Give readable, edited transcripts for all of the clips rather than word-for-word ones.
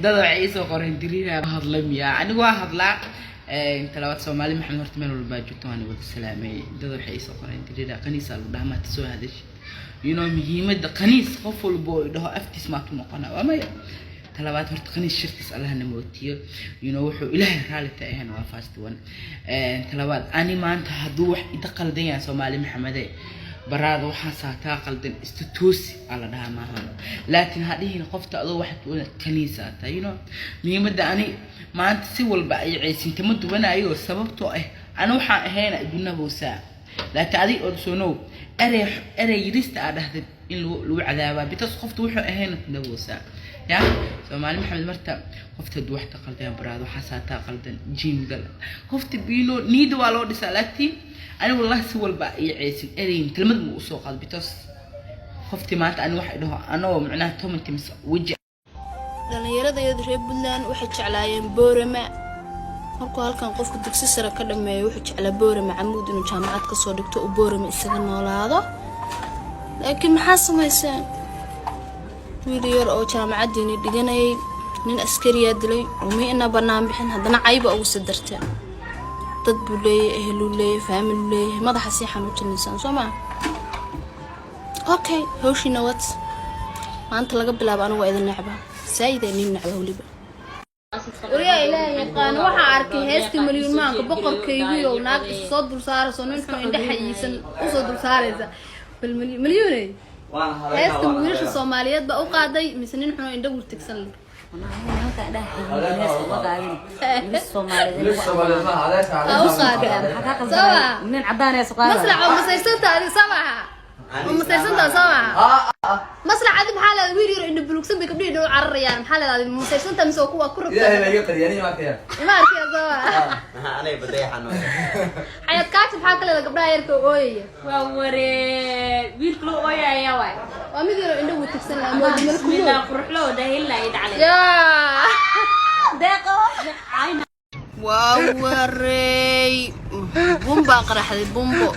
Dad waxay iisoo qoreen, "Diriira hadla miyaa?" Anigu waa hadlaa. Talabaad, Soomaali Maxamed horta meel walbaa joogto waan wada salaamay. Dad waxay iisoo qoreen, "Diriira qaniisaa lagu dhahaa, maata soo hadashi?" Muhiimadda qaniis qof walba oo dhaho aftiis maatu noqona waa maya. Talabaad, horta qaniis shirkiis Allahna mootiyo. Wuxuu Ilaahay raali ta ahayn waa first one. Talabaad, ani maanta hadduu wax ida qaldan yahay, Soomaali Maxamede, baraada waxaan saataa qaldan, ista toosi aa la dhahaa maahan, laakiin ha dhihin qofta adoo wax kaniisaata. Muhiimadda ani maanta si walba ay ceysinta ma duwanayo, sababtoo ah ani waxaan ahayna idunaboosaa, laakiin adig ogsoonow erey erey yirista aa dhahdid in lagu cadaabaa, because qofta wuxuu ahayna kunaboosaa. Ya Soomaali Maxamed, marta qofta hadduu wax ta qaldan, baraada waxaa saataa qaldan, jiimgal qofta bino niida waa loo dhisaa. Laakiin ani wallahi si walba ay ceysin, ereyn kelmad ma usoo qaado, because qoftii maanta ani wax dhaho anagoo macnaha 10 times weji. Dhallinyarada iyada reer Puntland waxay jeclaayeen Boorama. Markuu halkan qofku dugsi sare ka dhameeyo, wuxuu jeclaa Boorama, Camuud inuu jaamacad kasoo dhigto, uu Boorama isaga noolaado. Laakiin maxaa samayseen? Wiil yar oo jaamacaddiini dhiganayay nin askariyaa dilay oo mi ina bannaan bixin, haddana cayba ugu sii darteen. Dad buu leeyahay, eheluu leeyahay, family leeyahay, madaxa sii xanuujinaysaan, soo maa? Okay, hawshiina wad. Maanta laga bilaabo anigu waa idin necba, saa'id nin necba weliba. Wariyaa Ilaahay yaqaan, waxaa arkay heestii Malyuun Maanka, boqorkaygiiyo naag is soo dul saarayso, nin xun indhe xayiisan usoo dul saaraysa. Bal Malyuuney, heesta wiilasha Soomaaliyeed baa u qaaday mise nin xun oo indho wurtigsan leh? Aa, u qaaday soo Nin cadaan ee suqaada. Maslax oo masaysanta adi soo maaha? Oo masaysanta soo maaha? Maslax, adi maxaa leedahay? Wiil yar oo indho bulugsan bay gabdhihi dhow cararayaan. Maxaa leedahay? Masaysanta mise waa kuwa ku Ilaahay rabta? baa iga qariyay, aniga ma arkaya. Ima arkaya soo maaha? Maxaa aniga badeexan? Xayaad Kaaji, maxaa ka leedahay gabdhaha yarka oo ooyaya? Waa waree, wiilka loo ooyaya waay. Waa mid yar oo indho wurtigsan lahaa moodi Bismillah. malkumood. Quruxlo dahilla ay dhaclay. Yaa. Deeqo. Waa wareey, bumbaa qaraxday, bumbo.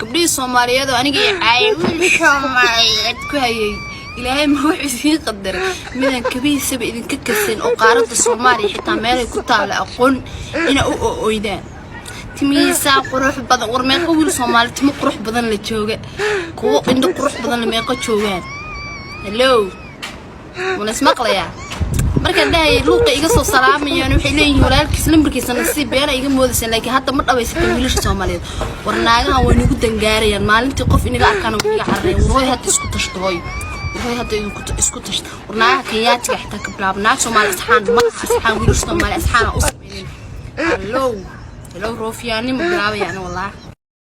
Gabdhihii Soomaaliyeed oo aniga i caayay, wiil Soomaaliyeed ku hayay, Ilaahay ma wuxuu idiin qadaray midaan kabihiisaba idinka kasin oo qaaradda Soomaaliya xitaa meelay ku taalla aqoon ina u ooydaan? Timihiisaa qurux badan. War meeqa wiil Soomaali timo qurux badan la jooga, kuwo indho qurux badan la meeqa joogaan? Hello, mana ismaqlayaa? Markaan dhahayay luuqa iga soo salaamayaan, waxay leeyihiin, "Walaalkiis lambarkiisa nasiib." Beena iga moodaysan, laakiin hadda ma dhabaysatin wiilasha Soomaaliyeed. War naagahan way nagu dangaarayaan. Maalintii qof inaga arkaan way inaga cararayaan. War hooy, hadda isku tashto. Hooy, war hooy, hadda idinku isku tashto. War naagaha Kenyaatiga xitaa ka bilaaba. Naag Soomaali asxaan ma asxaan, wiilasha Soomaali asxaan u sameynin. Hello, hello, roofiyaanimo bilaabayaan wallah.